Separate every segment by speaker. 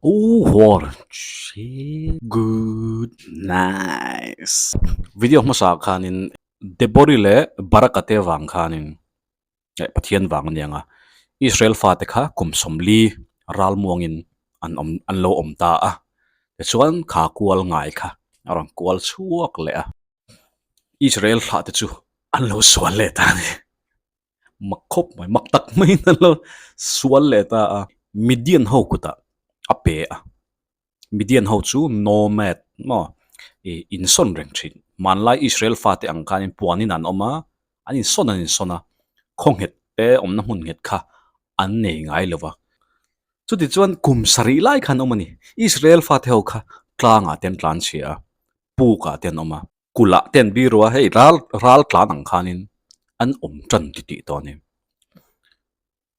Speaker 1: Ooh war che good nice. Video hmasa khanin Debori leh Baraka te vang khanin eh Pathian vang a niang a Israel fate kha kum sawmli ral muangin an awm an lo awm ta a tichuan kha kual ngai kha a rawn kual chhuak leh a Israel thlah te chu an lo sual leh ta a ni. Mak khawp mai, mak tak maiin an lo sual leh ta a. Midian ho kutah a pe a, Midian ho chu nomad maw ih insawn reng thin. Hmanlai Israel fate ang khanin puanin an awm a, an insawn an insawn a, khaw nghet te awmna hmun nghet kha an nei ngai lo va. Chutichuan kum sarih lai khan awm a ni. Israel fate ho kha tlangah te an tlanchhia a, pukah te an awm a. Kulh ah te an biru a, hei ral ral tlan ang khanin an awm tan ti tih tawh a ni.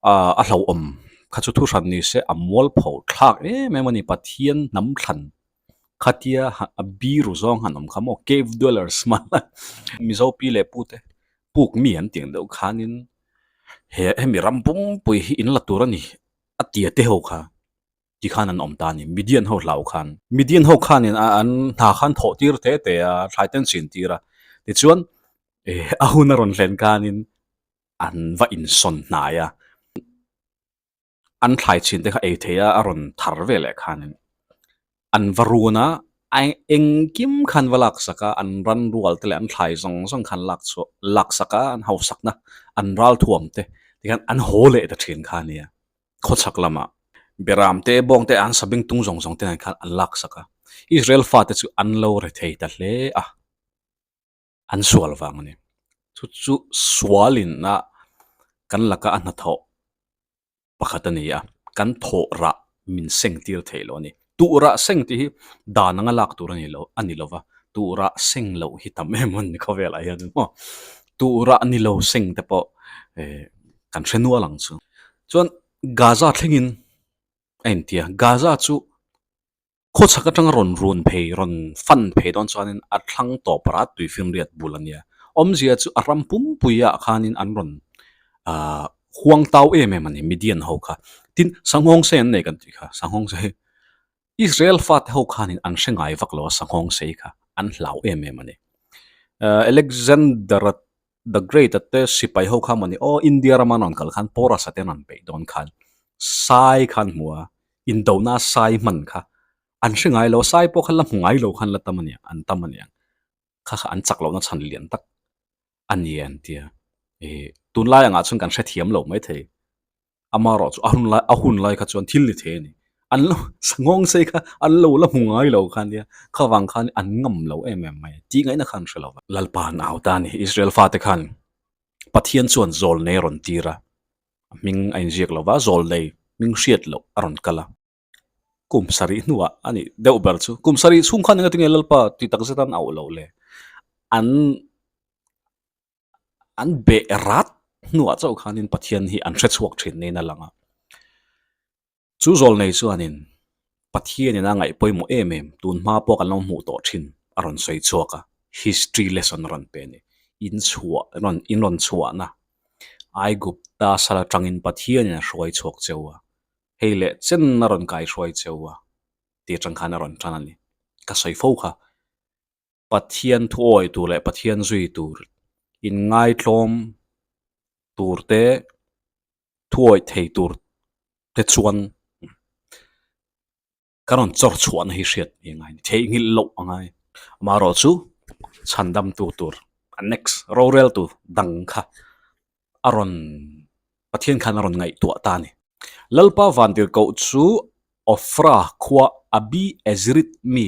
Speaker 1: Ahh a hlauhawm kha chu thu hran ni se a mualpho thlak em em a ni Pathian hnam thlan khatia a biru zawng han awm kha maw cave dwellers hman a Mizo pi leh pu te puk mi an tih ang deuh khanin he hemi ram pumpui hi in la tur a ni a tia te ho kha. ti khan an awm ta a ni. Midian ho hlau khan. Midian ho khanin a an hna khan thawh tir te te a, thlai ten chin tir a. Tichuan eh a hun a rawn hlen khanin an va insawn hnai a. An thlai chin te kha ei thei a, a rawn thar ve leh khanin an va run a, a engkim khan va lak sak a, an ran rual te leh an thlai zawng zawng khan lak chhuah lak sak a, an hausakna an ralthuam te tikhan an haw leh ta thin kha a nia. Khawchhak lamah Beram te, Bawng te, an sabeng tung zawng zawng te nen khan an laksak a. Israel fate chu an lo re thei ta hle a, an sual vang a ni. Chu chu sualin a kan laka a hnathawh pakhat a ni a, kan thawh rah min seng tir theih loh a ni. Tuh rah seng tih hi dan anga lak tur a ni lo a ni lova, tuh rah seng loh hi tam em a ni khawvelah hian maw. Tuh rah ni lo seng te pawh eh kan hre nual ang chu. Chuan Gaza thlengin a intia, Gaza chu khawchhak atanga rawn run phei, rawn fan phei dawn chuanin a thlang tawp rat tuifinriat bul a nia. Awmzia chu a ram pumpuiah khanin an rawn ah huang tau em em a ni Midian ho kha. Tin, Sanghawng sei an nei kan tih kha, Sanghawng sei Israel fate ho khanin an hre ngai vak lo a Sanghawng sei kha an hlau em em a ni. Alexander-a The Great a te sipai ho kha mawni aw India rama an rawn kal khan Porus a te an rawn beih dawn khan sai kha an hmu a, indona sai hman kha an hre ngai lo a, sai pawh kha la hmu ngai lo khan la tam a niang, an tam a niang. Kha kha an chak lohna chhan lian tak a ni an tia. Ih tunlai angah chuan kan hrethiam lo maithei. Amaherawh chu a hun lai a hun lai kha chuan thil ni thei a ni. An lo nghawng sei kha an lo la hmu ngai lo kha nia, kha vang khan an ngam lo em em mai a, tih ngaihna khan hre lo va. Lalpa an au ta a ni. Israel fate khan Pathian chuan zawlnei a rawn tir a, a hming a inziak lo va, zawlnei hming hriat loh a rawn kal a. Kum sarih hnuah a nih deuh ber chu, kum sarih chhung khan engatinge Lalpa ti takzet an auh loh le? An An beh rat hnuah chauh khanin Pathian hi an hre chhuak thin niin a lang a. Chu zawlnei chuanin Pathianin a ngaih pawimawh em em, tun hma pawh kan lo hmuh tawh thin a rawn sawi chhuak a, history lesson a rawn pe a ni. In chhuah, rawn in rawn chhuahna Aigupta sal atangin Pathianin a hruai chhuak cheu a, hei leh chen a rawn kaihruai cheu a tih atang khan a rawn tan a ni. Ka sawi fo kha. Pathian thuawi tur leh Pathian zui tur inngaitlawm tur te thuawi thei tur te chuan ka rawn chawr chhuahna hi hriat a ngai a ni, theihnghilh loh a ngai. Amaherawh chu chhandamtu tur a next roreltu dang kha a rawn Pathian khan a rawn ngaihtuah ta a ni. Lalpa Vantirhkoh chu Ofra khua Abi-Ezrit mi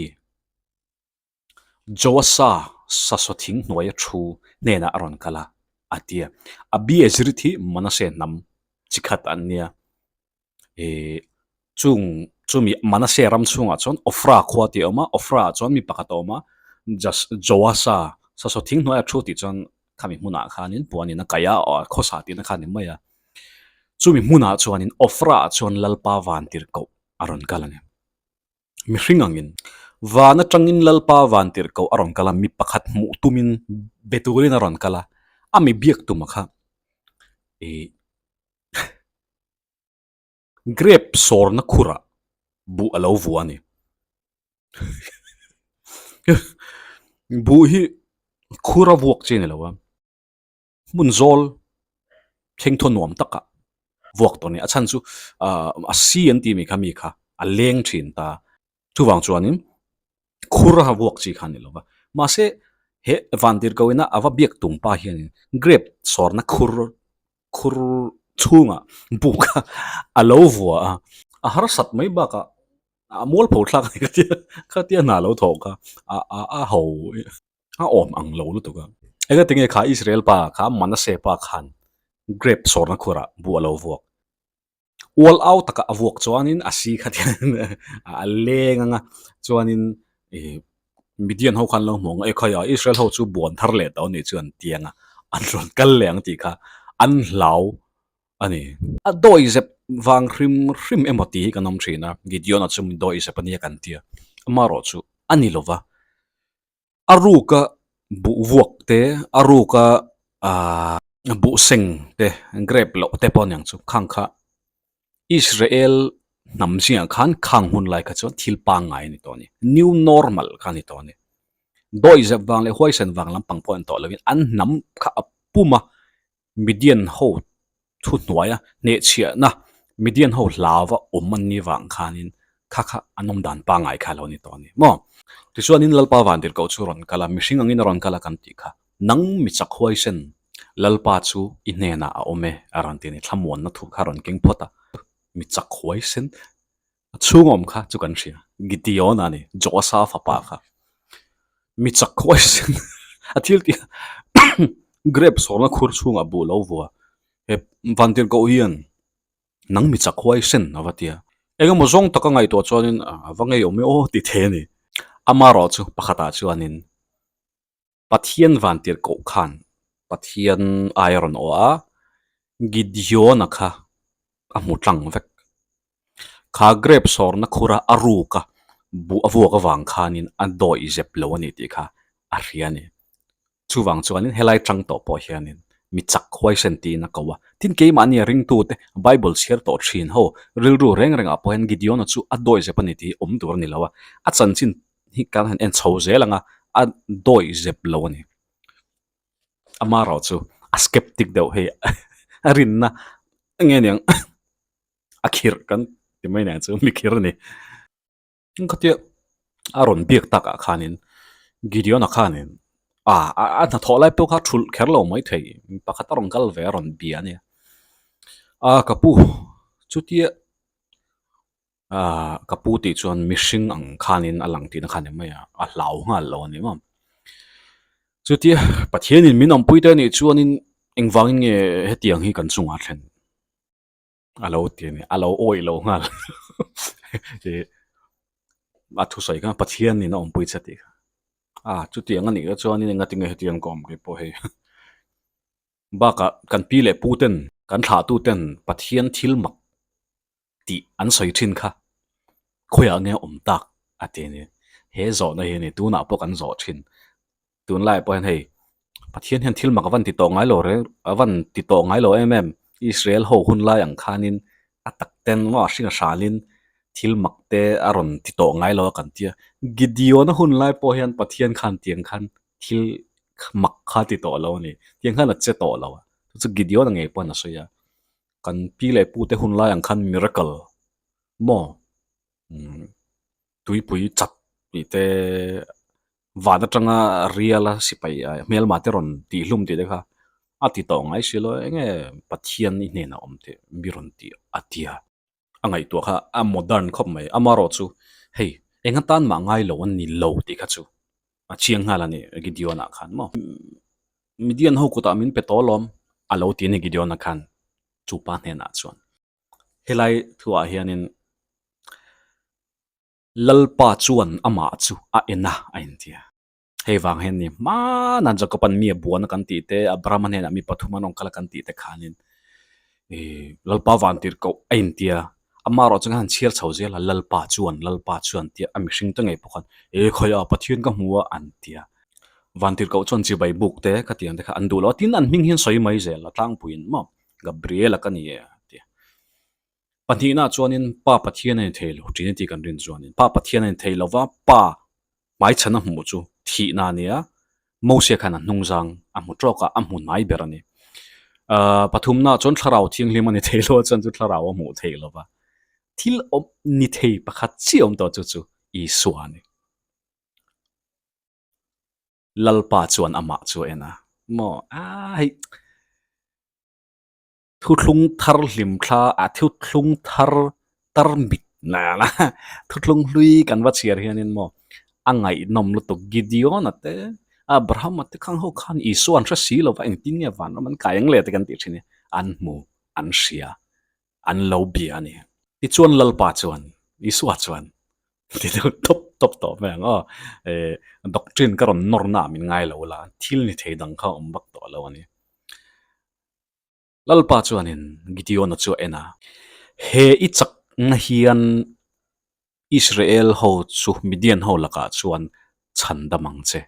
Speaker 1: Joasa sasaw thing hnuaia thu hnenah a rawn kal a, a ti a. Abiezrit hi Manase hnam chi khat an nia. Ih chung chumi Manase ram chhungah chuan Ofra khua tih a awm a, Ofra ah chuan mi pakhat a awm a, Joasa sasaw thing hnuaia thu tih chuan khami hmunah khanin puanin a kaih a, khawsa tihna kha a ni mai a. Chumi hmunah chuanin Ofra ah chuan Lalpa vantirhkoh a rawn kal a ni. Mihring angin, van atangin Lalpa vantirhkoh a rawn kal a, mi pakhat hmuh tumin be turin a rawn kal a, a mi biak tuma kha ih grape sawrna khurah. Buh a lo vua a ni. Buh hi khur a vuak chi a ni lo a, hmun zawl thleng thaw nuam takah vuak tawh a ni. A chhan chu ah a si an tih mi kha mi kha a leng thin ta. Chuvang chuanin khur a vuak chi kha a ni lo va. Mahse he vantirhkoh ina a va biak tum pa hianin grape sawrna khur khur chhungah buk kha a lo vua a, a harsat mai bakah a mualpho thlak a ni khatia khatia hna lo thawh kha a a a ho a awm ang lo lutuk a. Engatinge kha Israel pa kha Manase pa khan grape sawrna khurah buh a lo vuak. Ual au taka a vuak chuanin a si kha tian a leng ang a, chuanin ih Midian ho khan lo hmu ang a, ekhai a Israel ho chu buan thar leh tawh a nih chu an ti ang a, an rawn kal leh ang tih kha an hlau a ni. A dawi zep vang hrim hrim emaw tih hi kan awm thin a, Gideon-a chu mi dawi zep a nia kan ti a, amaherawhchu a ni lova. A ruka buh vuak te, a ruka aaa buh seng te, grape loh te pawh a niang chu khang kha Israel hnam zingah khan khang hun lai kha chuan thil pangngai a ni tawh a ni. New normal kha a ni tawh a ni. Dawihzep vang leh huaisen vang lampang pawh a ni tawh lovin an hnam kha a pum a, Midian ho thu hnuaia hnehchhiahna Midian ho hlauva awm an nih vang khanin kha kha an awm dan pangngai kha a lo ni tawh a ni maw? Tichuanin Lalpa vantirhkoh chu rawn kal a, mihring angin a rawn kal a kan tih kha, Nang mi chak huaisen, Lalpa chu i hnenah a awm e a rawn ti a ni, thlamuanna thu kha a rawn keng phawt a, mi chak huaisen A chhung awm kha chu kan hria. Gideon a ni, Joasa fapa kha. Mi chak huaisen a thil tih grape sawrna khur chhungah buh lo vua. He vantirhkoh hian nang mi chak huaisen a va ti a. Engemaw zawng taka ngaihtuah chuanin a va ngeiawm e aw ti thei a ni. Amaherawh chu pakhatah chuanin Pathian vantirhkoh khan Pathian ai a rawn awh a, Gideon-a kha a hmu tlang vek. Kha grape sawrna khura a ruk a, buh a vuak avang khanin a dawih zep lo a ni tih kha a hria a ni. Chuvang chuanin helai tang tawh pawh hianin mi chak huaisen tiin a ko a. Tin, keimahni a ringtute Bible chhiar tawh thin ho rilru reng rengah pawh hian Gideon-a chu a dawih zep a ni tih hi awm tur a ni lo a, a chanchin hi kan han en chho zel ang a, a dawih zep lo a ni. Amaherawh chu a skeptic deuh hei a rinna nge niang a khirh kan ti mai nen chu mi khir a ni. Khatia a rawn biak takah khanin Gideon-a khanin a a hnathawh lai pawh kha thulh kher lo mai thei pakhat a rawn kal ve a rawn bia a nia. A ka pu chutia Aaa ka pu tih chuan mihring ang khanin a lang tihna kha a ni mai a, a hlau nghal lo a ni maw. Chutia Pathianin min awmpui te anih chuanin engvangin nge hetiang hi kan chungah a thlen a lo ti a ni, a lo awih lo nghal ih a thusawi kha Pathianin a awmpui che tih kha. A chutiang anih te chuanin engatinge hetiang ka awm kei pawh hei. Bakah kan pi leh pu ten kan thlahtu ten Pathian thil mak tih an sawi thin kha khawiah nge awm tak a ti a ni. He zawhna hi a ni tunah pawh kan zawh thin. Tunlaiah pawh hian hei Pathian hian thil mak a van ti tawh ngai lo reng a van ti tawh ngai lo em em. Israel ho hun lai ang khanin a tak ten maw a hring a hranin thil mak te a rawn ti tawh ngai lo a kan ti a. Gideon a hun lai pawh hian Pathian khan tiang khan thil mak kha a ti tawh lo a ni. Tiang khan a che tawh lo a. Chu chu Gideon a ngei pawhin a sawi a. Kan pi leh pu te hun lai ang khan miracle maw umm tuipui chat tih te van atanga rial a sipai hmelma te rawn tih hlum tih te kha a ti tawh ngai si lo eng nge Pathian i hnenah awm teh mi rawn tih a tia a ngaihtuah kha a modern khawp mai amaherawh chu hei eng atan mah ngai lo a ni lo tih kha chu a chiang nghal a ni Gideon ah khan maw. Midian ho kutah min pe tawh alawm a lo ti a ni Gideon-a khan chu pa hnenah chuan. Helai thuah hianin Lalpa chuan amah chu a en a a inti a. Hei vang hian ni hmana Jacob-a'n mi a buan a kan tih te, Abraham-a hnenah mi pathum an rawn kal a kan tih te khanin Ih Lalpa vantir koh a intia, ama erawh chuan han chhiar chho zel a, Lalpa chuan, Lalpa chuan tia a mihring te ngei pawh khan e khawiah Pathian ka hmu a an tia. Vantir koh chuan chibai buk te ka tiang te kha an duh lo a, tin an hming hian sawi mai zel a tlangpuiin maw Gabriela ka ni e a tia. Pahnihnaah chuanin Pa Pathian a ni thei lo, Trinity kan rin chuanin Pa Pathian a ni thei lo va, Pa hmaichhan a hmuh chu thihna a nia, Mosia khan a hnungzang a hmu tawk a, a hmu hnai ber a ni. Ahh pathumnaah chuan Thlarau Thianghlim a ni thei lo a, chuan chu Thlarau a hmuh theih lo va, thil awm ni thei pakhat chiah awm tawh chu chu Isua a ni. Lalpa chuan amah chu a en a, maw aa hei thuthlung thar hlim thla a thuthlung thar tar mit nana thuthlung hlui kan va chhiar hianin maw a ngaihnawm lutuk Gideon-a te Abraham-a te khang ho khan Isua an hre si lova engtin nge vanram an kai ang le te kan tih thin hi an hmu an hria an lo bia a ni. Tichuan Lalpa chuan Isua chuan ti deuh tawp tawp tawh mai ang aw eh doctrine ka rawn nawr na ah min ngai lo la thil ni thei dang kha a awm vak tawh lo a ni. Lalpa chuanin Gideon-a chu a en a, He i chakna hian Israel ho chu Midian ho lakah chuan chhan dam ang che,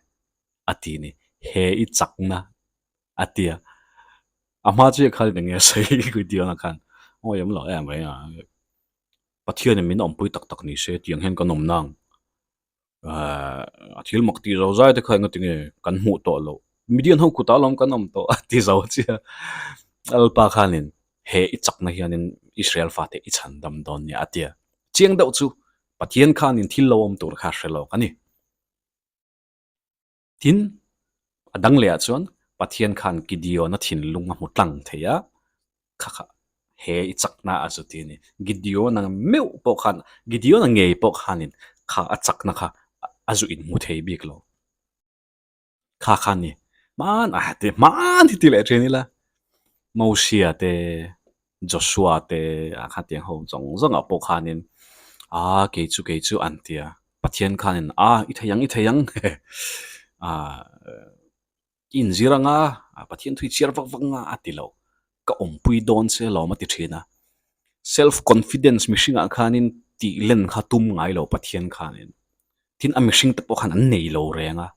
Speaker 1: a ti ni. He i chakna a ti a. A hma chiah khan eng nge sawi Gideon-a khan, Aw em lo em mai a, Pathianin min awmpui tak tak ni se tiang hian kan awm nang. A thil mak tih zo zai te kha engati nge kan hmuh tawh loh Midian ho kutah alawm kan awm tawh a ti zo chiah Lalpa khanin he i chakna hianin Israel fate i chhan dam dawn nia a ti a chiang deuh chu Pathian khanin thil lo awm tur kha hre lawk a ni. Tin, a dang lehah chuan Pathian khan Gideon-a thinlung a hmu tlang thei a, kha kha he i chakna a chu ti a ni. Gideon-a meuh pawh khan, Gideon-a ngei pawh khanin kha a chakna kha a zu inhmu thei bik lo. Kha kha a ni, hman a ti hman hi ti leh thin ila, Mosia te Joshua te ah khan tiang ho zawng zawng ah pawh khanin aa kei chu kei chu an ti a, Pathian khanin a i thei ang i thei ang ah i inzir anga Pathian thu i chhiar vak vak anga a ti lo, ka awmpui dawn che lawm a ti thin a, self confidence mihring ah khanin tih len kha tum ngai lo Pathian khanin, tin a mihring te pawh khan an nei lo reng a.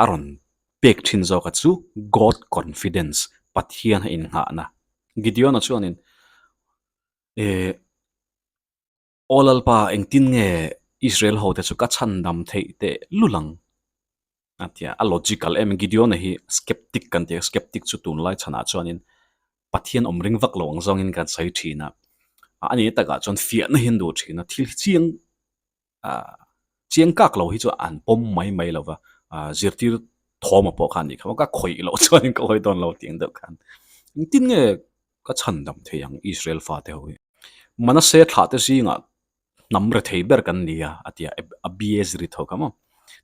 Speaker 1: a rawn pek thin zawk a chu God confidence, Pathian a innghahna. Gideon-a chuanin, Eh, Aw Lalpa, engtin nge Israel hote chu ka chhandam theih teh lul ang? a ti a, a logical em. Gideon-a hi skeptic kan ti a, skeptic chu tunlai chhanah chuanin Pathian awm ring vak lo ang zawngin kan sawi thin a, a ni takah chuan fiahna hi an duh thin a, thil hi chiang ah chiang kak lo hi chu an pawm mai mai lo va, ah zirtir thawm a pawh kha a nih kha ka khawih loh chuan ka hawi dawn lo tih ang deuh khan engtin nge ka chhan dam thei ang Israel fate ho hi. Manase thlah te zingah hnam re thei ber kan ni a a ti a a BA ziri tho kha maw.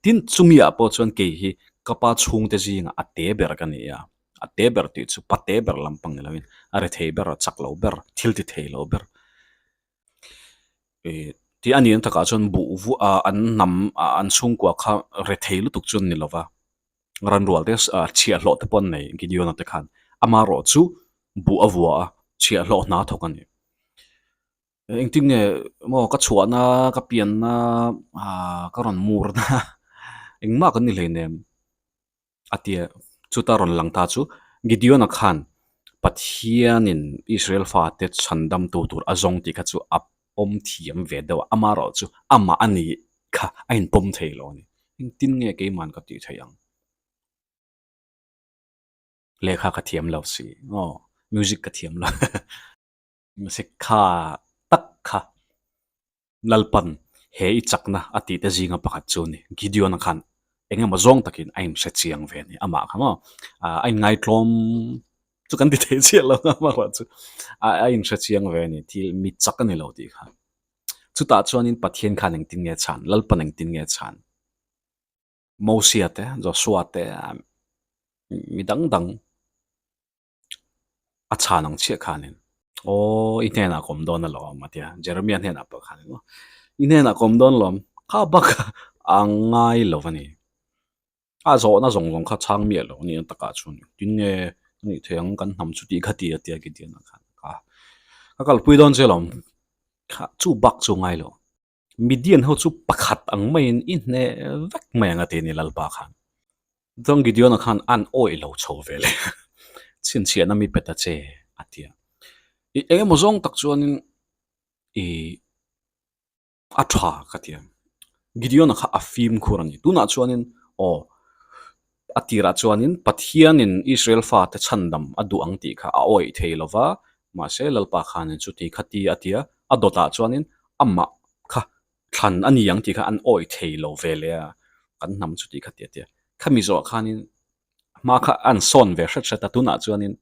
Speaker 1: Tin chumi ah pawh chuan kei hi ka pa chhungte zingah a te ber ka ni a, a te ber tih chu pa te ber lampang ni lovin a re thei ber a chak lo ber thil ti thei lo ber. Ih tih a nih takah chuan buh vuah ah an hnam ah an chhungkua kha rethei lutuk chu an ni lova ranrual te ah chhiahhlawh te pawh an nei Gideon-a te khan amaherawh chu buh a vua a chhiahhlawh hna thawk a ni engtin nge maw ka chhuahna ka pianna ah ka rawn murna engmah kan ni hleinem. A ti a, chuta rawn lang ta chu Gideon-a khan Pathianin Israel fate chhandamtu tur a zawng tih kha chu a pawm thiam ve deuh a, amaherawh chu amah a nih kha a inpawm thei lo a ni. Engtin nge keiman ka tih theih ang? Lehkha ka thiam lo si, aw music ka thiam lo. Mahse kha tak kha Lalpan he i chakna a tih te zinga pakhat chu a ni. Gideon-a khan eng emaw zawng takin a inhre chiang ve a ni. Amah kha maw a inngaihtlawm chu kan ti thei chiah lo a amaherawh chu a inhre chiang ve a ni. Thil mi chak a ni lo tih kha. Chutah chuanin Pathian khan engtin nge chhan? Lalpan engtin nge chhan? Mosia te, Joshua te, mi dang dang. A chhan ang chiah khanin aw i hnenah ka awm dawn alawm a ti a, Jeremiah hnenah pawh khanin aw i hnenah ka awm dawn alawm kha bak a ngai lo a ni. A zawhna zawng zawng kha chhang miah lo a ni a takah chuan engtin nge ka nih theih ang kan hnam chu tih kha ti a tia Gideon ah khan ka ka kalpui dawn che alawm kha chu bak chu ngai lo. Midian ho chu pakhat ang maiin i hneh vek mai ang a ti a ni Lalpa khan. Chuan Gideon-a khan an awih lo chho ve leh chhinchhiahna mi pe ta che a ti a. I eng emaw zawng tak chuanin. I a tha ka ti a. Gideon-a kha a fimkhur a ni. Tunah chuanin aw a tirah chuanin Pathianin Israel fate chhandam a duh ang tih kha a awih thei lo va, mahse Lalpa khanin chuti kha ti a ti a, a dawtah chuanin amah kha thlan a ni ang tih kha an awih thei lo ve leh a, kan hnam chuti kha ti a ti a. Khami zawh khanin hma kha an sawn ve hret hret a, tunah chuanin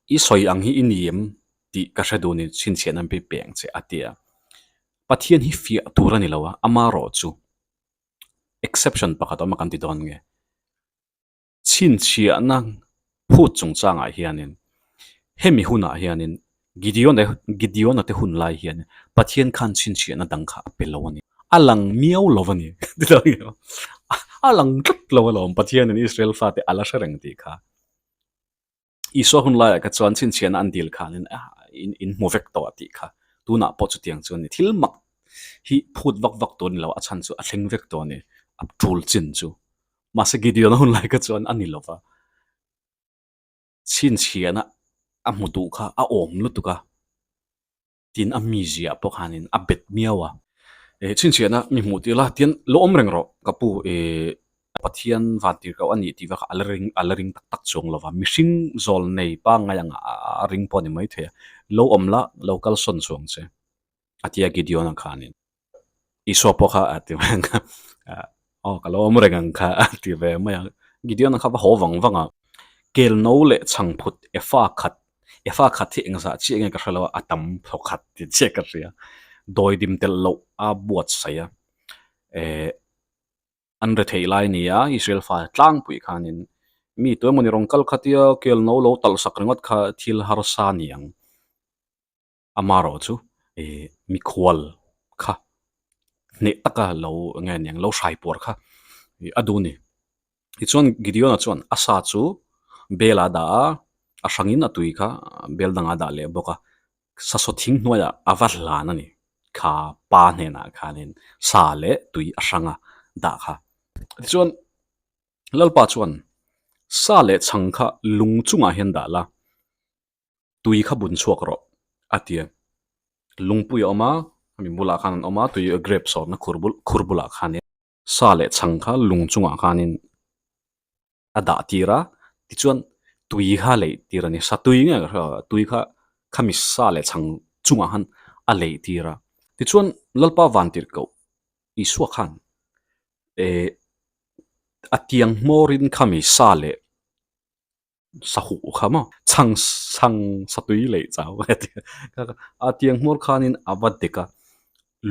Speaker 1: I sawi ang hi i ni em tih ka hre duh ni chhinchhiahna an pe peng che a ti a. Pathian hi fiah tur a ni lo a, amarawh chu exception pakhat awm a kan ti dawn nge. Chhinchhiahna phut chungchangah hianin hemi hunah hianin Gideon Gideon-a te hun lai hian Pathian khan chhinchhiahna dang kha a pe lo a ni. A lang miau lo a ni. A lang tlat lo alawm Pathianin Israel fate a la hre reng tih kha. Isua hun laiah kha chuan chhinchhiahna an dil khanin in in hmu vek tawh a tih kha tunah pawh chutiang chuan ni thil mak hi phut vak vak tur a ni lo a chhan chu a thleng vek tawh a ni a tul chin chu mahse Gideon a hun lai kha chuan a ni lo va chhinchhiahna a hmu duh kha a awm lutuk a. Tin a mizia pawh khanin a bet miau a. Eh chhinchhiahna mi hmuh tir la tian lo awm reng rawh ka pu eh Pathian vantir koh a nih tih vak a la ring a la ring tak tak chuang lo va mihring zawl nei pangngai ang a ring pawh a ni maithei a lo awm la lo kalsawn chuang che a tia Gideon-a khanin. Isua pawh kha a ti mai ang kha aw ka lo awm reng ang kha a ti ve mai ang. Gideon-a kha va haw vang vang a, kel no leh chhangphut efa khat, efa khat hi engzah chiah nge ka hre lo a, a tam thaw khat tih chiah ka hria. Dawidim telh loh a buatsaih a, eh an re theih lai ni a, Israel fa tlangpui khanin mi tu emawni rawn kal kha tia kel no lo talh sak ringawt kha thil harsa ni ang. Amarawh chu ih mikhual kha hneh taka lo eng nge niang lo hrai puar kha ih a duh a ni. Tichuan Gideon-a chuan a sa chu bel a dah a, a hrangin a tui kha bel dangah a dah leh bawk a, sasaw thing hnuaiah a va hlan a ni. Kha pa hnenah khanin sa leh tui a hranga dah kha. Tichuan Lalpa chuan sa leh chhang kha lung chungah hian dah la. tui kha bun chhuak rawh a ti a lungpui a awm a hemi bulah khan an awm a tui grape sawrna khur bul khur bulah khanin sa leh chhang kha lung chungah khanin a dah tir a tichuan tui kha a leih tir a ni sa tui nge ka hre lo tui kha khami sa leh chhang chungah khan a leih tir a tichuan Lalpa vantirhkoh Isua khan eh a tiang hmawrin khami sa leh Sahuh kha maw? Chhang chhang satui leh chau a ti a. A tiang hmawr khanin a va dek a,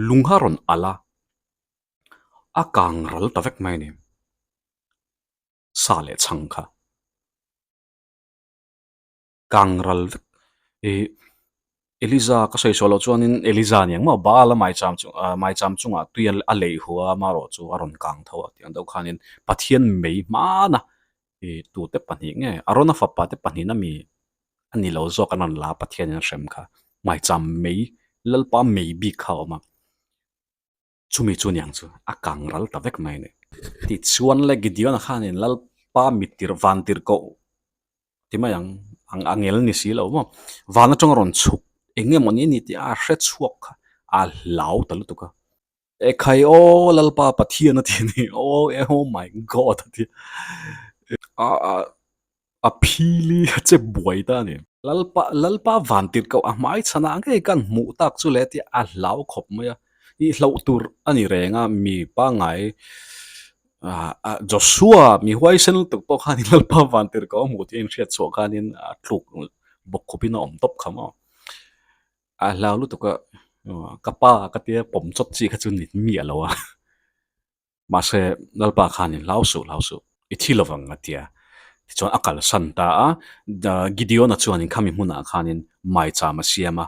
Speaker 1: lung kha a rawn alh a, a kang ral ta vek mai a ni. Sa leh chhang kha. Kang ral vek. Ih Eliza ka sawi suah loh chuanin Eliza ni ang maw Baal a maicham chung ah maicham chungah tui a leih hu a amaherawh chu a rawn kang tho a tih ang deuh khanin Pathian mei hmana ih tute pahnih nge Arona fapa te pahnih na mi a ni lo zawk an rawn la a Pathianin a hrem kha maicham mei Lalpa mei bik kha a awm a. Chumi chu niang chu a kang ral ta vek mai a ni. Tichuan le Gideon-a khanin Lalpa mittir van tir koh ti mai ang, ang a ngel ni si lo maw? Van atanga rawn chhuk eng nge mawni a ni tih a hre chhuak kha a hlau ta lutuk a. Ekhai aw Lalpa Pathian a ti a ni, aw oh my God a ti a, a A phili a che buai ta a ni. Lalpa Lalpa van tirh koh a hmai chhanah ngei kan hmuh tak chu le tih a hlau khawp mai a. I hlauh tur a ni reng a, mi pangngai ah Joshua mi huaisen lutuk pawh khanin Lalpa van tirh koh a hmuh tih a inhriat chhuah khanin a tluk bawk khawpin a awm tawp kha maw. A hlau lutuk a, ka pa ka tia pawm chawt chi kha chu ni miah lo a. Mahse, Lalpa khanin hlau suh, hlau suh, i thi lovang a ti a. Tichuan a kalsan ta a, Gideon-a chuanin khami hmunah khanin maicham a siam a,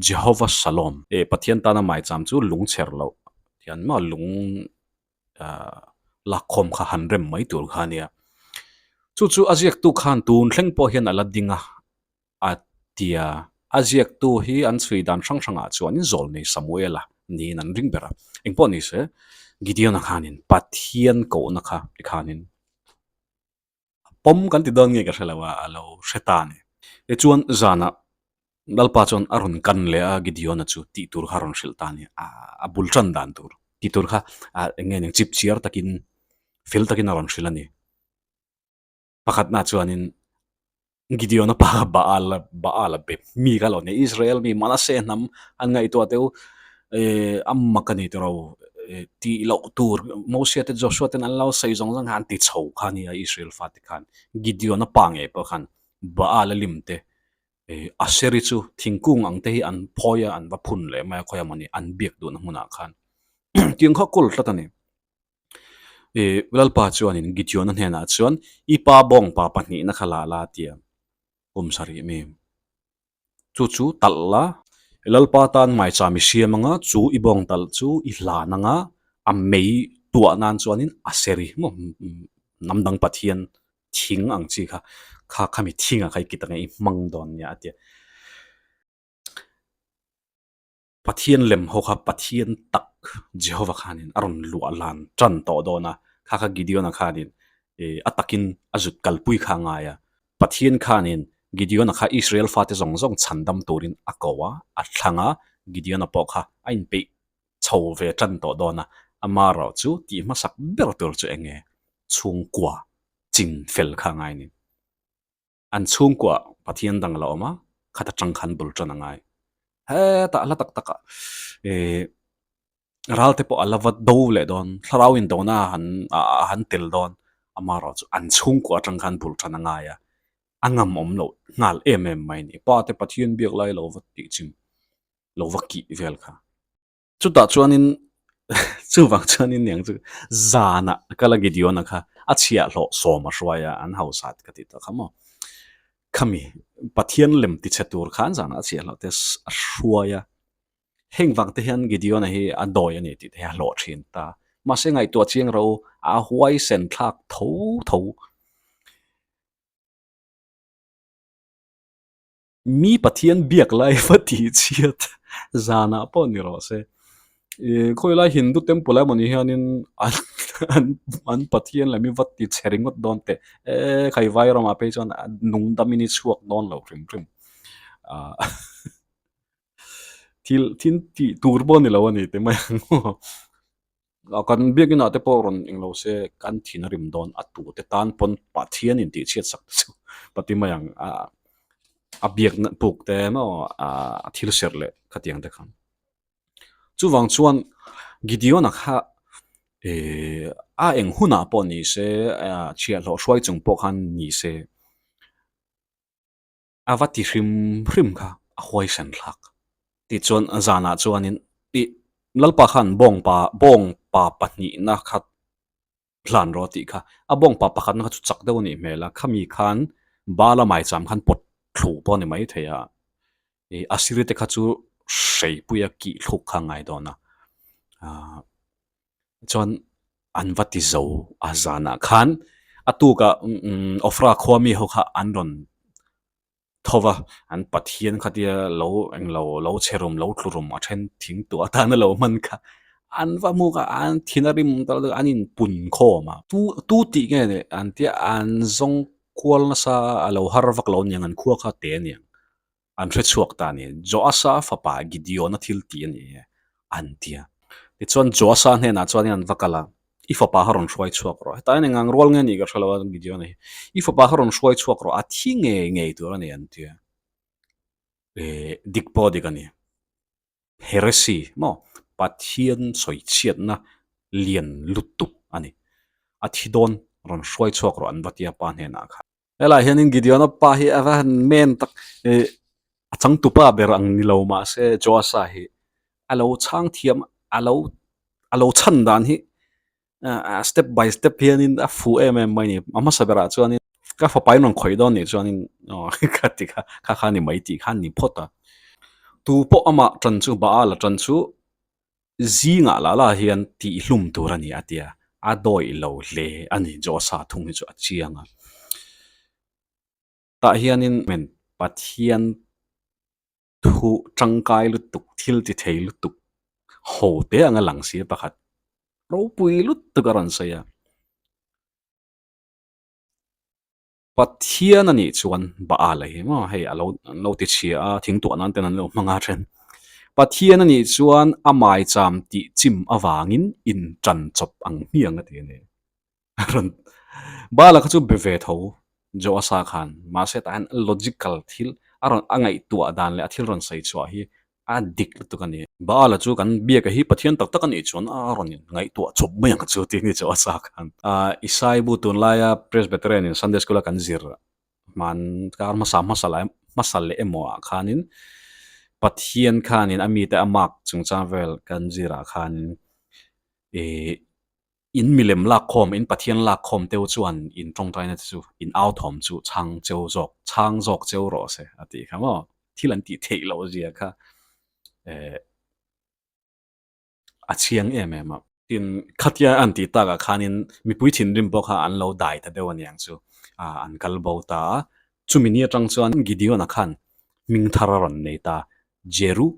Speaker 1: Jehovah Shalom. E, Pathian tana maicham chu lung chher loh hian maw lung lakkhawm kha han rem mai tur kha a nia. Chu chu a ziaktu khan tun thleng pawh hian a la ding a, A ti a, a ziaktu hi an chhui dan hrang hrangah chuanin Zawlnei Samuela niin an ring ber a. Engpawh ni se, Gideon-a khanin Pathian kohna kha tikhanin a pawm kan ti dawn nge ka hre lo a, a lo hre ta a ni. Tichuan zanah. Lalpa chuan a rawn kan leh a Gideon-a chu tih tur kha a rawn hrilh ta a ni. A bul tan dan tur tih tur kha eng nge ning chip chiar takin fel takin a rawn hrilh a ni. Pakhatna chuanin Gideon-a pa kha Baal Baal a be mi kha lo ni a, Israel mi Manasseh hnam an ngaihtuah teu a mak a ni tawh ro tih loh tur Mosia te Joshua ten an lo sawi zawng zawng kha an ti chho kha a ni a Israel fate khan Gideon-a pa ngei pawh khan Baal a lim te Aseri chu thingkung ang te hi an phawi a an va phun leh mai a khawi a mawni an biak duhna hmunah khan tiang kha kawl tlat a ni. Lalpa chuanin Gideon-a hnenah chuan, I pa bawngpa pahnihna kha la la tia kum sarih mi chu chu talh la, Lalpa tan maicham i siam anga chu i bawng talh chu i hlan anga a mei tuah nan chuanin a seri maw hnam dang Pathian thing ang chi kha kha khami thingah kha i kit anga i hmang dawn nia a tia. Pathian lem ho kha Pathian tak Jehova khanin a rawn luah lan tan tawh dawn a, kha kha Gideon-a khanin a takin a zut kalpui kha a ngai a. Pathian khanin Gideon-a kha Israel fate zawng zawng chhandam turin a ko a, a thlang a, Gideon-a pawh kha a inpeih chho ve tan tawh dawn a, amaherawh chu tih hmasak ber tur chu eng nge? Chhungkua ching fel kha a ngai a ni. An chhungkua Pathian dang a la awm a, khat atang khan bul tan a ngai. Hetah hla tak takah ih ral te pawh a la va do leh dawn, thlarau in dona a han a han tel dawn, amaherawh chu an chhungkua atang khan bul tan a ngai a, a ngam awm loh nghal em em mai a ni. Pa te Pathian biak lai lo va tih chim lo va kih vel kha. Chutah chuanin chuvang chuanin niang chu zanah a kal a Gideon-a kha a chhiahhlawh sawm a hruai a, an hausa ka tih tawh kha maw. Khami Pathian lem tichhe tur khan zanah a chhiahhlawh te a hruai a, heng vang te hian Gideon-a hi a dawi a ni tih te hi a hlawh thin ta. Mahse ngaihtuah chiang ro a huaisen thlak tho tho. Mi Pathian biak lai va tih chhiat zanah pawh ni rawh se. Ih khawi lai Hindu temple emaw ni hianin an an an Pathian leh mi va ti chhe ringawt dawn teh e khai vai ramah phei chuan a nung damin i chhuak dawn lo hrim hrim ah thil thil tih tur pawh ni lo a ni ti mai ang aw. Kan biakin ah te pawh rawn eng lo se kan thin a rim dawn a tu te tan pawn Pathian in tih chhiat sak te chu pati mai ang a a biak na puk te emaw a thil serh leh khatiang te khan. Chuvang chuan Gideon-a kha eh a eng hunah pawh ni se chhiahhlawh hruai chung pawh khan ni se. A va ti hrim hrim kha a huaisen thlak. Tichuan zanah chuanin ih Lalpa khan bawngpa bawngpa pahnihna kha hlan rawh a tih kha. A bawngpa pakhatna kha chu chak deuh a nih hmel a, khami khan Baala maicham khan pawt thlu pawh a ni maithei a, ih a sir te kha chu hreipuia kih thluk kha a ngai dawn a. Aaa chuan an va ti zo a zanah khan a tukah Ofra khua mi ho kha an rawn tho va, an Pathian khatia lo englo lo chhe rum lo tlu rum a then thing tuah atana lo hman kha an va hmuk a, an thin a rim tal an inpun khawm a. Tu tu tih nge ni an tia an zawng kual nasa a lo har vak lo aniang an khua kha te aniang. An hre chhuak ta a ni. Joasa fapa Gideon-a thil tih a ni e, an ti a. Tichuan Joasa hnenah chuanin an va kal a, I fapa kha rawn hruai chhuak rawh. Hetah hian engang rual nge nih ka hre lo a, Gideon-a hi. I fapa kha rawn hruai chhuak rawh, a thi ngei ngei tur a ni, an ti a. Eh, dik pawh dik a ni. Heresy maw? Pathian sawichhiatna lian lutuk a ni. A thi dawn, rawn hruai chhuak rawh an va ti a pa hnenah khan. Helaiah hianin Gideon-a pa hi a va han men tak ih a changtupa ber ang ni lo mahse Joasa hi a lo chhang thiam a lo a lo chhan dan hi ah step by step hianin a fuh em em mai a ni. A hmasa berah chuanin ka fapa in rawn khawih dawn nih chuanin aw ka ti kha kha kha a ni mai tih kha a ni phawt a. Tu pawh amah tan chu Baal-a tan chu Zingah lah lah hian tihhlum tur a ni a tia, a dawih lo hle a ni Josa thung hi chu a chiang a. Tah hianin men Pathian thu tangkai lutuk, thil ti thei lutuk ho te anga lang si pakhat ropui lutuk a rawn sawi a. Pathian a nih chuan Baal a hi maw hei a lo an lo ti chhia a thingtuah nan ten an lo hmang a then. Pathian a nih chuan a maicham tih chim avangin in tan chawp ang hmiang a ti a ni. A rawn Baal a kha chu be ve tho Joasa khan mahse tah hian logical thil a rawn a ngaihtuah dan leh a thil rawn sawi chhuah hi A dik lutuk a ni. Baala chu kan biaka hi Pathian tak tak a nih chuan a rawn ngaihtuah chawp mai ang chu tih ni chu a sa khan. Isai bu tunlaia Presbyterian in Sunday School a kan zir hman kar hmasa hmasa lai hmasa leh emaw ah khanin Pathian khanin a mite a mark chungchang vel kan zirah khanin ih In milem lakkhawm, in Pathian lakkhawm teu chuan in tawngtaina te chu, in authawm chu chhang cheu zawk, chhang zawk cheu rawh se a tih kha maw? Thil an tih theih loh zia kha eh a chiang em em a. Tin, khatia an tih takah khanin mipui thinrim pawh kha an lo dai ta deuh aniang chu, an kal bo ta a. Chumi ni atang chuan Gideon-a khan hming thar a rawn nei ta, Jeru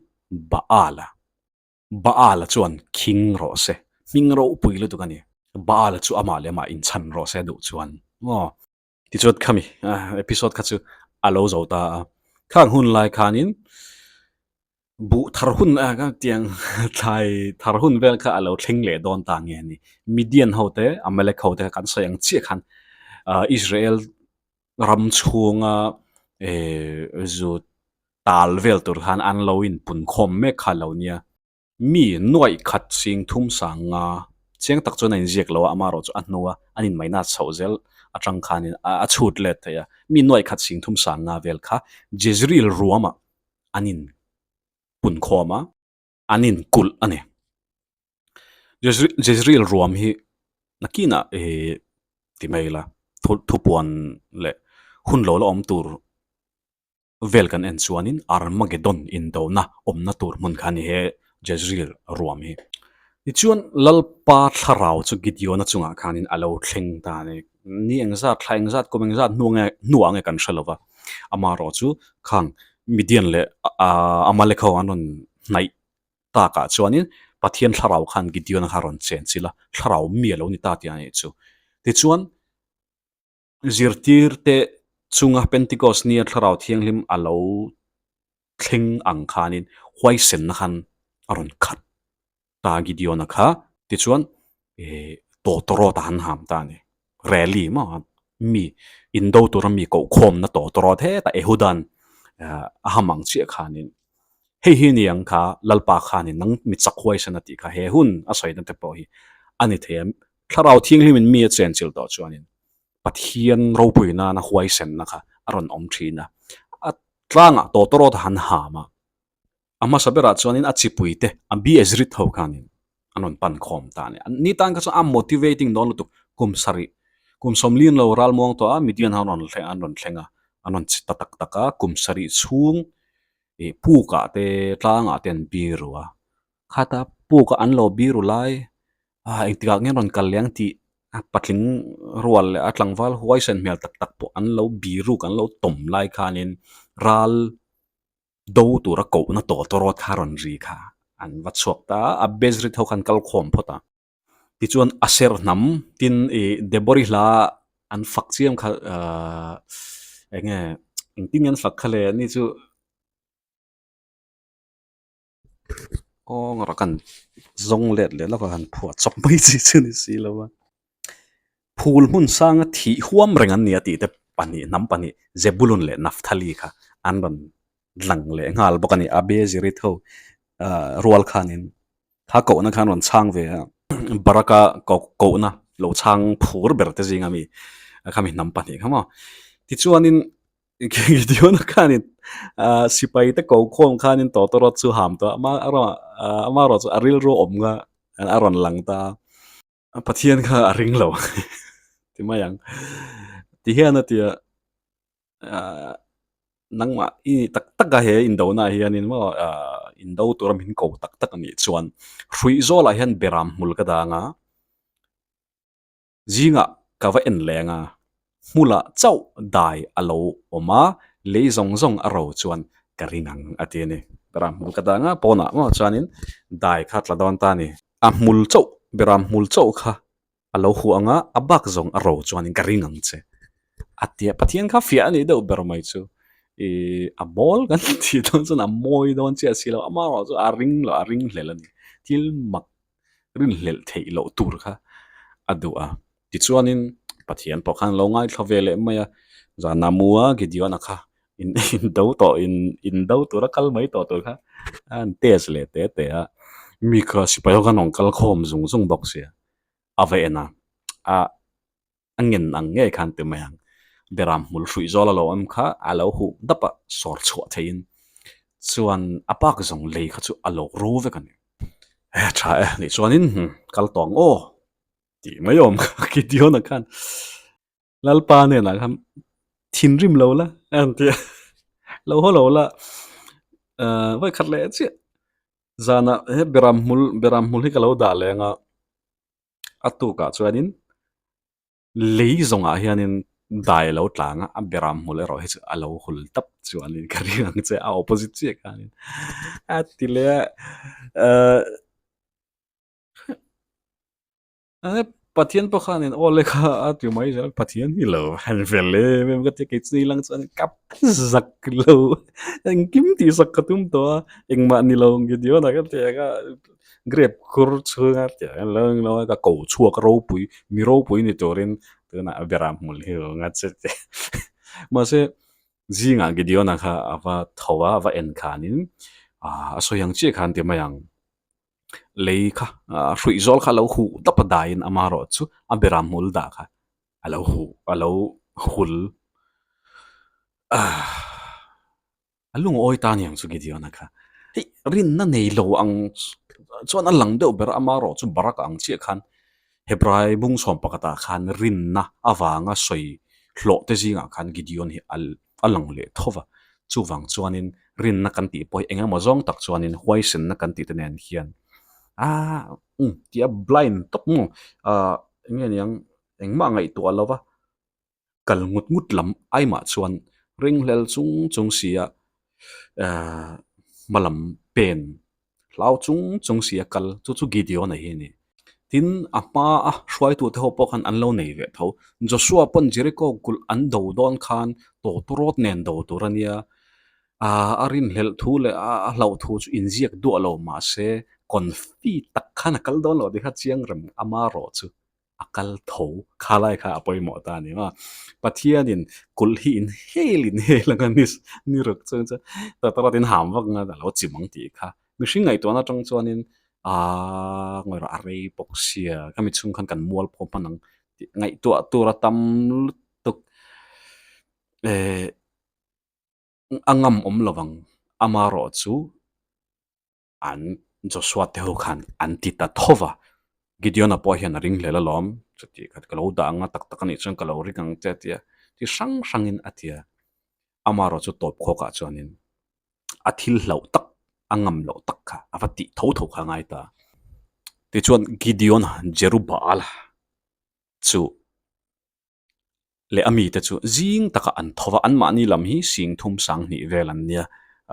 Speaker 1: Baal-a. Baal-a chuan khing rawh se, hming ropui lutuk a ni. Baal-a chu amah leh amah inchhan rawh se a duh chuan maw? Tichuan khami episode kha chu a lo zo ta a. Khang hun lai khanin buh thar hun tiang thlai thar hun vel kha a lo thleng leh dawn ta nge ni. Midian ho te, Amalek ho te kha kan sawi ang chiah khan Israel ram chhunga zu tal vel tur khan an lo inpun khawm mek kha lo nia. Mi nuaih khat sing thum sang nga chiang tak chuan a inziak lo a, amaherawh chu a hnua an inmaina chhoh zel atang khanin a chhut let thei a. Mi nuaih khat sing thum sang nga vel kha Jezreel ruamah an inpun khawm a, an inkulh a ni. Jezreel ruam hi nakinah ih ti mai ila thupuan leh hun lo la awm tur vel kan en chuanin Armageddon indona awmna tur hmun kha a ni he Jezreel ruam hi. Tichuan Lalpa thlarau chu Gideon-a chungah khanin a lo thleng ta a ni. Ni engzat, thla engzat, kum engzat hnu nge hnuah nge kan hre lo va, amaherawh chu khang Midian leh Amalek ho an rawn hnaih takah chuanin Pathian thlarau khan Gideon-a kha a rawn chen chilh a, thlarau mi a lo ni ta tih a nih chu. Tichuan. Zirtirte chunga Pentecost nia Thlarau Thianghlim a lo thleng ang khanin huaisenna khan a rawn khat ta Gideon-a kha. Tichuan tawtawrawt a han ham ta a ni. Rally maw mi indo tura mi kohkhawmna tawtawrawt hetah Ehuda'n a ham ang chiah khanin hei hi ni ang kha Lalpa khanin nang mi chak huaisen a tih kha he hun a sawina te pawh hi a ni thei a. Thlarau Thianghlimin mi a chenchilh tawh chuanin Pathian ropui nana huaisenna kha a rawn awm thin a. A tlangah tawtawrawt a han ham a, a hmasa berah chuanin a chipuite a Biezrit ho khanin an rawn pan khawm ta a ni. Ni tan kha chuan a motivating dawn lutuk, kum sarih, kum sawmlin lo ral muang tawh a, Midian ho an rawn thleng an rawn thleng a, an rawn che ta tak tak a, kum sarih chhung ih pukah te tlangah te an biru a, khata pukah an lo biru lai Ah engtikah nge rawn kal leh ang tih a patling rual leh a tlangval huaisen hmel tak tak pawh an lo biruk an lo tawm lai khanin ral do tura kohna tawtawrawt kha rawn ri kha an va chhuak ta a, a Bezrit ho khan kal khawm phawt a. Tichuan a ser hnam tin ih Debori hla an fak chiam kha ahh eng nge engtin nge an fak kha le ani chu. Kawng rawh kan zawng let leh lawk a han phuah chawp mai chi chu ni si lo a. Phul hmun sanga thih huam reng an ni a tih te pahnih hnam pahnih Zebulun leh Naftali kha an rawn lang leh nghal bawk a ni. Abiezerite ho ah rual khanin kha kohna khan rawn chhang ve a. Baraka kohna lo chhang phur ber te zinga mi khami hnam pahnih kha maw. Tichuanin Gideon khanin sipai te ko khawm khanin tawtawrawt chu ham tawh a ama erawh chu a rilru awm kha a rawn lang ta a Pathian kha a ring lo ti mai ang ti hian a ti a nangmah i ni tak tak a he indona ah hianin maw indo tura min ko tak tak a nih chuan hruih zawlah hian beram hmul ka dang a. Zingah ka va en leng a, hmulah chauh dai a lo awm a, lei zawng zawng a ro chuan ka ring ang a ti a ni. Beram hmul ka dang a, pawnah maw chuanin dai kha tla dawn ta a ni. A hmul chauh, beram hmul chauh kha a lo huh ang a, a bak zawng a ro chuanin ka ring ang che. A tia Pathian kha fiah a nih deuh ber mai chu ih a mawl kan tih dawn chuan a mawi dawn chiah si lo amaherawh chu a ring lo a ring hlel a ni thil mak rinhlelh theih loh tur kha a duh a tichuanin Pathian pawh khan a lo ngaithla ve leh mai a zan a mu a Gideon-a kha in in do tawh in in do tura kal mai tawh tur kha a han test leh te te a mi kha sipai ho khan rawn kal khawm zung zung bawk sia a va en a a a ngen ang ngei khan ti mai ang beram hmul hruih zawl a lo awm kha a lo huh dap a sawr chhuah theihin chuan a pak zawng lei kha chu a lo ro vek a ni e tha e nih chuanin kal tawh ang aw tih mai awm kha Gideon-a khan Lalpa hnenah khan thinrim lo la a han ti a lo haw lo la ahh vawikhat leh chiah zanah he beram hmul beram hmul hi ka lo dah leh ang a a tukah chuanin lei zawngah hianin dai a lo tlang a a beram hmul erawh hi chu a lo hul tap chuanin ka ring ang che a opposite chiah khanin a ti leh a ahh. Pathian pawh khanin aw le kha a ti mai zel Pathian hi lo han fel em em ka ti kei chu ilang chuan ka zak lo engkim tih sak ka tum tawh a engmah ni lo ang Gideon ah ka ti ang a grape khur chhunga ti ang lo lo a ka ko chhuak ropui mi ropui ni turin tunah beram hmul hi lo nga che che mahse zingah Gideon ah kha a va tho a a va en khanin ah a sawi ang chiah khan ti mai ang. Lei kha ah hruih zawl kha a lo huh dap a daiin amaherawh chu a beram hmul dah kha a lo huh a lo hul ah a lungawi ta aniang chu Gideon-a kha hei rinna nei lo ang chuan a lang deuh ber a amaherawh chu Barak ang chiah khan Hebrai bung sawm pakhatah khan rinna avanga sawi hlawh te zingah khan Gideon hi a a lang leh tho va, chuvang chuanin rinna kan tih pawh hi eng emaw zawng tak chuanin huaisenna kan tih te nen hian aaa um tia blind tawp maw aaa eng nge niang engmah ngaihtuah lo va kal ngut ngut lam aimah chuan ringhlel chung chung sia aaa hma lam pen Hlau chung chung si a kal chu chu Gideon-a hi a ni. Tin, a hmaa hruaitute ho pawh khan an lo nei ve tho. Joshua pawn Jericho kulh an do dawn khan tawtawrawt nen do tur a nia. Aaa a rinhlelh thu leh a hlauh thu chu inziak duah lo mahse confi tak khan a kal dawn lo tih kha chiang rem ama rawh chu. a kal tho kha lai kha a pawimawh ta a ni maw Pathianin kulh hi in hel in hel anga ni ni ruk chuan chuan tawtawrawt in ham vak anga a lo chim ang tih kha mihring ngaihtuahna atang chuanin aaa ngawi rawh a rei bawk sia khami chhung khan kan mual pawh hman ang tih ngaihtuah tur a tam lutuk eh a ngam awm lo vang amaherawh chu. An Joshua te ho khan an ti ta tho va, Gideon-a pawh hian a ring hlel alawm, chuti khat ka lo dah ang a, tak tak a nih chuan ka lo ring ang che a ti a, ti hrang hrangin a ti a. Amaherawh chu tawp khawkah chuanin a thil hlauh tak, a ngam loh tak kha a va tih tho tho kha a ngai ta. Tichuan Gideon-a Jerubbaal chu leh a mite chu zing takah an tho va, anmahni lam hi sing thum sang hnih vel an nia.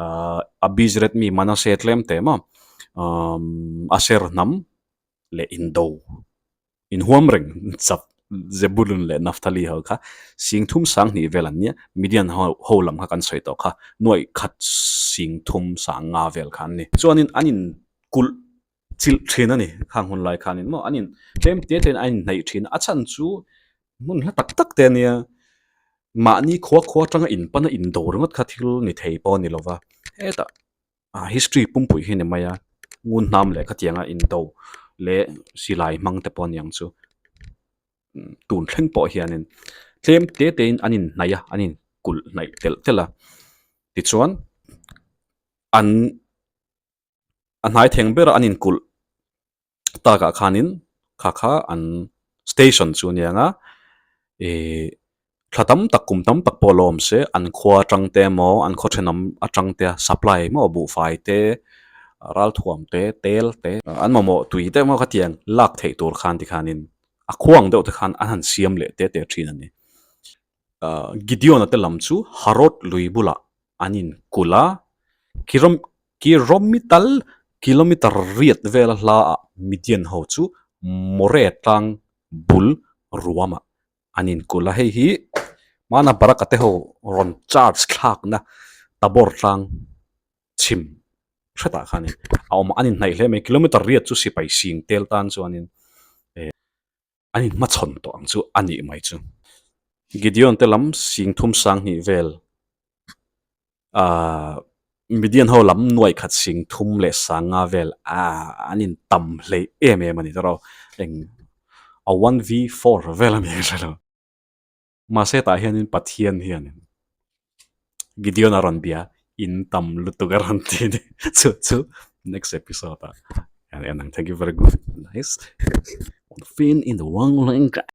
Speaker 1: Ahh Abizret mi Manase tlem te maw umm Aser hnam leh Indo inhuam reng chap Zebulun leh Naphtali ho kha sing thum sang hnih vel an nia. Midian ho ho lam kha kan sawi tawh kha nuaih khat sing thum sang nga vel kha an ni. Chuanin an inkulh chilh thin a ni khang hun lai khanin maw an in tlem te te in an inhnaih thin a chhan chu hmun hla tak tak te a nia mahni khua khua atanga in pana in do ringawt kha thil ni thei pawh a ni lova hetah ah history pumpui hi a ni mai a ngun hnam leh khatianga in do leh silai hmang te pawh a niang chu tun thleng pawh hianin tlem te te in an inhnaih a an inkulh hnaih telh telh a tichuan an. A hnai theng bera an inkulh takah khanin kha kha an station chu a niang a ihh thla tam tak kum tam tak pawh la awm se an khua atang te emaw an khaw thenawm atang te supply emaw buhfai te ralthuam te tel te an mamawh tui te emaw khatiang lak theih tur khan tikhanin a khuang deuh te khan an han siam leh te te thin a ni. Ahh Gideon-a te lam chu Harod lui bulah an inkulh a, kiromital kilometer riat vela hlaah Midian ho chu More tlang bul ruamah an inkulh a, hei hi. Hmana Baraka te ho rawn charge thlakna Tabor tlang chhim hretah khanin a awm a, an inhnaih hle mai. Kilometer riat chu sipai sing tel tan chuanin eh an inhmachhawn tawh ang chu a nih mai chu. Gideon te lam sing thum sang hnih vel ahh Midian ho lam nuaih khat sing thum leh sanga vel ahh an intam hleih em em a ni tawh eng a 1v4 vel a ni ka hre lo. Mahse tah hianin Pathian hianin Gideon a rawn bia in tam lutuk a rawn ti ni chu chu next episode ah kan en ang thank you very good nice fin in the wrong language.